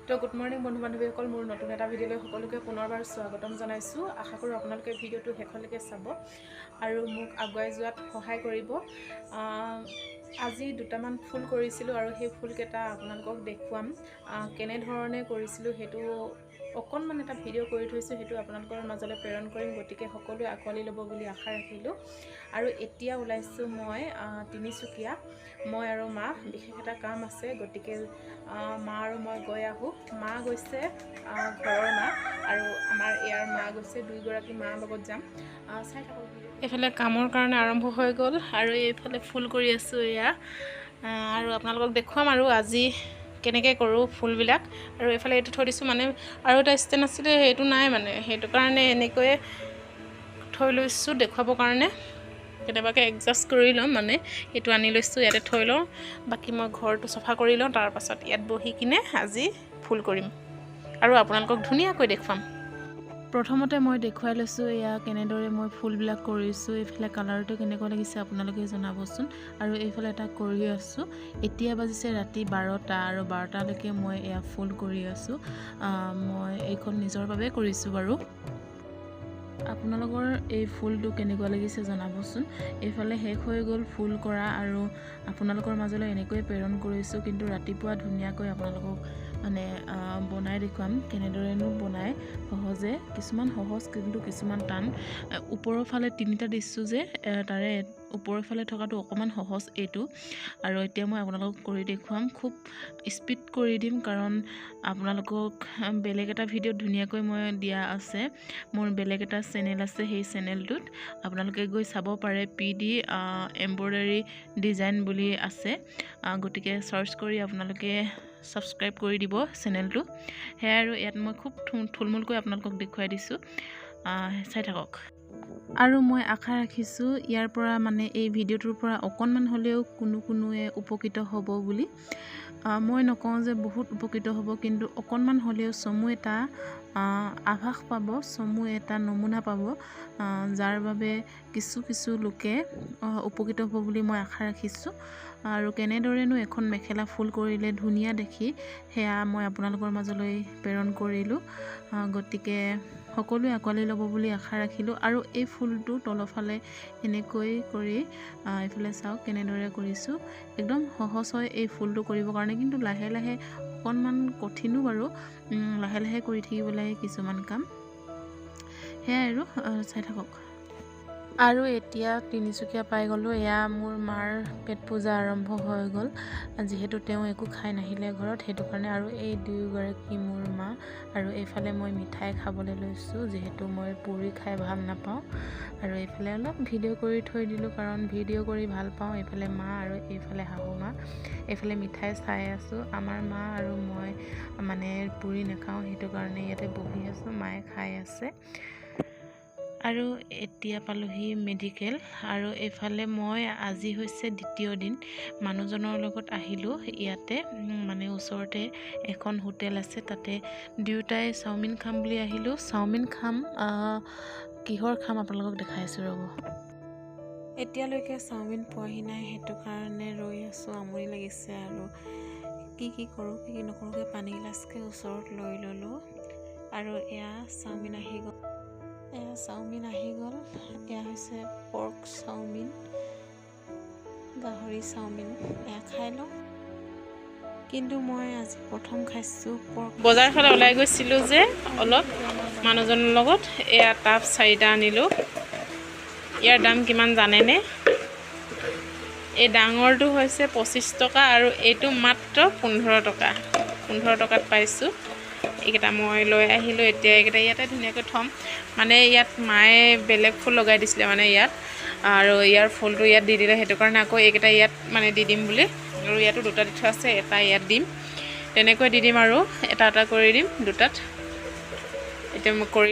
তো good morning বন্ধু বান্ধৱীসকল, মোৰ নতুন এটা ভিডিঅ'লৈ সকলোকে পুনৰবাৰ স্বাগতম জনাইছোঁ। আশা কৰোঁ আপোনালোকে ভিডিঅ'টো শেষলৈকে চাব আৰু মোক আগুৱাই যোৱাত সহায় কৰিব। আজি দুটামান ফুল কৰিছিলোঁ আৰু সেই ফুলকেইটা আপোনালোকক দেখুৱাম। কেনেধৰণে কৰিছিলোঁ সেইটো অকণমান এটা ভিডিঅ' কৰি থৈছোঁ, সেইটো আপোনালোকৰ মাজলৈ প্ৰেৰণ কৰিম। গতিকে সকলোৱে আঁকোৱালি ল'ব বুলি আশা ৰাখিলোঁ। আৰু এতিয়া ওলাইছোঁ মই তিনিচুকীয়া, মই আৰু মা, বিশেষ এটা কাম আছে। গতিকে মা আৰু মই গৈ আহোঁ। মা গৈছে, ঘৰৰ মা আৰু আমাৰ ইয়াৰ মা গৈছে, দুয়োগৰাকী মাৰ লগত যাম। চাই থাকক। এইফালে কামৰ কাৰণে আৰম্ভ হৈ গ'ল আৰু এইফালে ফুল কৰি আছোঁ এয়া। আৰু আপোনালোকক দেখুৱাম আৰু আজি কেনেকৈ কৰোঁ ফুলবিলাক। আৰু এইফালে এইটো থৈ দিছোঁ, মানে আৰু এটা ষ্টেণ্ড আছিলে, সেইটো নাই, মানে সেইটো কাৰণে এনেকৈয়ে থৈ লৈছোঁ দেখুৱাবৰ কাৰণে। কেতিয়াবাকৈ এডজাষ্ট কৰি ল'ম, মানে এইটো আনি লৈছোঁ, ইয়াতে থৈ লওঁ। বাকী মই ঘৰটো চফা কৰি লওঁ, তাৰপাছত ইয়াত বহি কিনে আজি ফুল কৰিম আৰু আপোনালোকক ধুনীয়াকৈ দেখুৱাম। প্ৰথমতে মই দেখুৱাই লৈছোঁ এয়া কেনেদৰে মই ফুলবিলাক কৰিছোঁ। এইফালে কালাৰটো কেনেকুৱা লাগিছে আপোনালোকে জনাবচোন। আৰু এইফালে এটা কৰি আছোঁ। এতিয়া বাজিছে ৰাতি 12টা আৰু 12টালৈকে মই এয়া ফুল কৰি আছোঁ। মই এইখন নিজৰ বাবে কৰিছোঁ বাৰু। আপোনালোকৰ এই ফুলটো কেনেকুৱা লাগিছে জনাবচোন। এইফালে শেষ হৈ গ'ল ফুল কৰা আৰু আপোনালোকৰ মাজলৈ এনেকৈয়ে প্ৰেৰণ কৰিছোঁ। কিন্তু ৰাতিপুৱা ধুনীয়াকৈ আপোনালোকক মানে বনাই দেখুৱাম কেনেদৰেনো বনায় সহজে। কিছুমান সহজ কিন্তু কিছুমান টান। ওপৰৰ ফালে তিনিটা দিছোঁ যে, তাৰে ওপৰৰ ফালে থকাটো অকণমান সহজ এইটো। আৰু এতিয়া মই আপোনালোকক কৰি দেখুৱাম, খুব স্পীড কৰি দিম, কাৰণ আপোনালোকক বেলেগ এটা ভিডিঅ'ত ধুনীয়াকৈ মই দিয়া আছে। মোৰ বেলেগ এটা চেনেল আছে, সেই চেনেলটোত আপোনালোকে গৈ চাব পাৰে। পি ডি এম্ব্ৰইডাৰী ডিজাইন বুলি আছে। গতিকে চাৰ্চ কৰি আপোনালোকে ছাবস্ক্ৰাইব কৰি দিব চেনেলটো। সেয়াই আৰু ইয়াত মই খুব থুলমূলকৈ আপোনালোকক দেখুৱাই দিছোঁ, চাই থাকক। আৰু মই আশা ৰাখিছোঁ ইয়াৰ পৰা, মানে এই ভিডিঅ'টোৰ পৰা অকণমান হ'লেও কোনো কোনোৱে উপকৃত হ'ব বুলি। মই নকওঁ যে বহুত উপকৃত হ'ব, কিন্তু অকণমান হ'লেও চমু এটা আভাস পাব, চমু এটা নমুনা পাব, যাৰ বাবে কিছু কিছু লোকে উপকৃত হ'ব বুলি মই আশা ৰাখিছোঁ। আৰু কেনেদৰেনো এখন মেখেলা ফুল কৰিলে ধুনীয়া দেখি সেয়া মই আপোনালোকৰ মাজলৈ প্ৰেৰণ কৰিলোঁ। গতিকে সকলোৱে আঁকোৱালি ল'ব বুলি আশা ৰাখিলোঁ। আৰু এই ফুলটো তলফালে এনেকৈ কৰি এইফালে চাওক কেনেদৰে কৰিছোঁ। একদম সহজ হয় এই ফুলটো কৰিবৰ কাৰণে, কিন্তু লাহে লাহে অকণমান কঠিনো বাৰু, লাহে লাহে কৰি থাকিব লাগে কিছুমান কাম। সেয়াই আৰু চাই থাকক। আৰু এতিয়া তিনিচুকীয়া পাই গ'লোঁ। এয়া মোৰ মাৰ পেট পূজা আৰম্ভ হৈ গ'ল, যিহেতু তেওঁ একো খাই নাহিলে ঘৰত, সেইটো কাৰণে। আৰু এই দুয়োগৰাকী মোৰ মা। আৰু এইফালে মই মিঠাই খাবলৈ লৈছোঁ, যিহেতু মই পুৰি খাই ভাল নাপাওঁ। আৰু এইফালে অলপ ভিডিঅ' কৰি থৈ দিলোঁ, কাৰণ ভিডিঅ' কৰি ভাল পাওঁ। এইফালে মা আৰু এইফালে শাহু মা। এইফালে মিঠাই চাই আছোঁ। আমাৰ মা আৰু মই মানে পুৰি নাখাওঁ, সেইটো কাৰণে ইয়াতে বহি আছোঁ, মায়ে খাই আছে। আৰু এতিয়া পালোহি মেডিকেল। আৰু এইফালে মই আজি হৈছে দ্বিতীয় দিন মানুহজনৰ লগত আহিলোঁ ইয়াতে, মানে ওচৰতে এখন হোটেল আছে, তাতে দুয়োটাই চাওমিন খাম বুলি আহিলোঁ। চাওমিন খাম, কিহৰ খাম আপোনালোকক দেখাই আছোঁ, ৰ'ব। এতিয়ালৈকে চাওমিন পোৱাহি নাই, সেইটো কাৰণে ৰৈ আছোঁ, আমনি লাগিছে। আৰু কি কি কৰোঁ কি কি নকৰোঁকৈ পানী গিলাচকে ওচৰত লৈ ল'লোঁ। আৰু এয়া চাওমিন আহি গ'ল, এয়া চাওমিন আহি গ'ল। এয়া হৈছে পৰ্ক চাওমিন, গাহৰি চাওমিন। এয়া খাই লওঁ। কিন্তু মই আজি প্ৰথম খাইছোঁ পৰ্ক। বজাৰ ফালে ওলাই গৈছিলোঁ যে অলপ মানুহজনৰ লগত, এয়া টাব চাৰিটা আনিলোঁ। ইয়াৰ দাম কিমান জানেনে? এই ডাঙৰটো হৈছে 25 টকা আৰু এইটো মাত্ৰ 15 টকা। 15 টকাত পাইছোঁ। এইকেইটা মই লৈ আহিলোঁ। এতিয়া এইকেইটা ইয়াতে ধুনীয়াকৈ থ'ম। মানে ইয়াত মায়ে বেলেগ ফুল লগাই দিছিলে, মানে ইয়াত আৰু ইয়াৰ ফুলটো ইয়াত দি দিলে, সেইটো কাৰণে আকৌ এইকেইটা ইয়াত মানে দি দিম বুলি। আৰু ইয়াতো দুটা দি থোৱা আছে, এটা ইয়াত দিম, তেনেকৈ দি দিম আৰু এটা এটা কৰি দিম দুটাত। এতিয়া মই কৰি